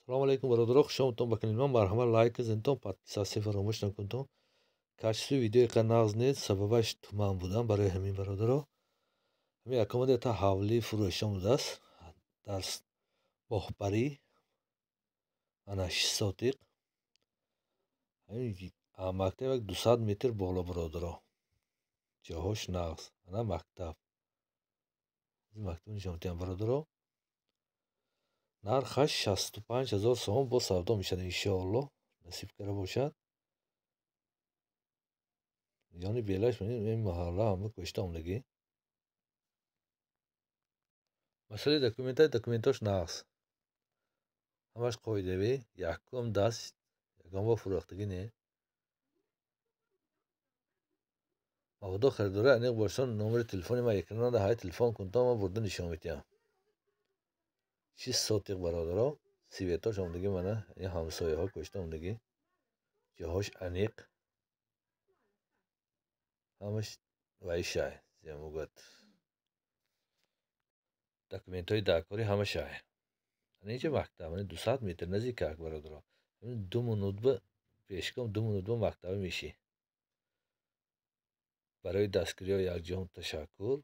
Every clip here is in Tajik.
Салому алейкум, бародаро, хушомадтон ба канали ман. Марҳамат, лайк кунедтон, подписаться фаромӯш накунедтон. Качествои видео иқа нағз нест, сабабаш туман будан. Барои ҳамин, бародаро, ҳамин якомада та ҳавлӣ фурӯшон будааст дар Боҳбарӣ, ана 6 сотиқ, ҳамин мактаб як 200 метр боло, бародаро, ҷоҳош нағз. Ана мактаб, мактаб нишон медиҳам, бародаро. Нархаш 65 000 сомон, боз савдо мешавад, иншоаллоҳ, насиб карда бошад. Ёни белаш ин маҳалла ҳама кӯшта омдагӣ. Масъалаи документа, документош нағз, ҳамаш қоидавӣ, якум даст, ягон бор фурӯхтагӣ не. Мабодо харидорӣ аниқ бошад, номери телефони ман экранада ҳай, телефон кунтон, ман бурда нишон медиҳам. 6 сотиқ, бародаро, светош омдагӣ, мана ин ҳамсояҳо кӯшта омдагӣ, ҷоҳош аниқ, ҳамаш вайшай земугат, документҳои даркорӣ ҳама шай. Ана инҷа мактаб, 200 метр наздикак, бародаро, 2 минут ба пешком, 2 минут ба мактаба мешӣ. Барои дастгириҳо якҷон ташаккур.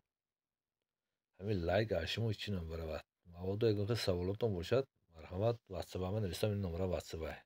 Ҳамин лайк аз шумо чӣ ном баравад. Мабодо ягон хел саволотон бошад, марҳамат, ватсапама нависам, ин номера ватсапай.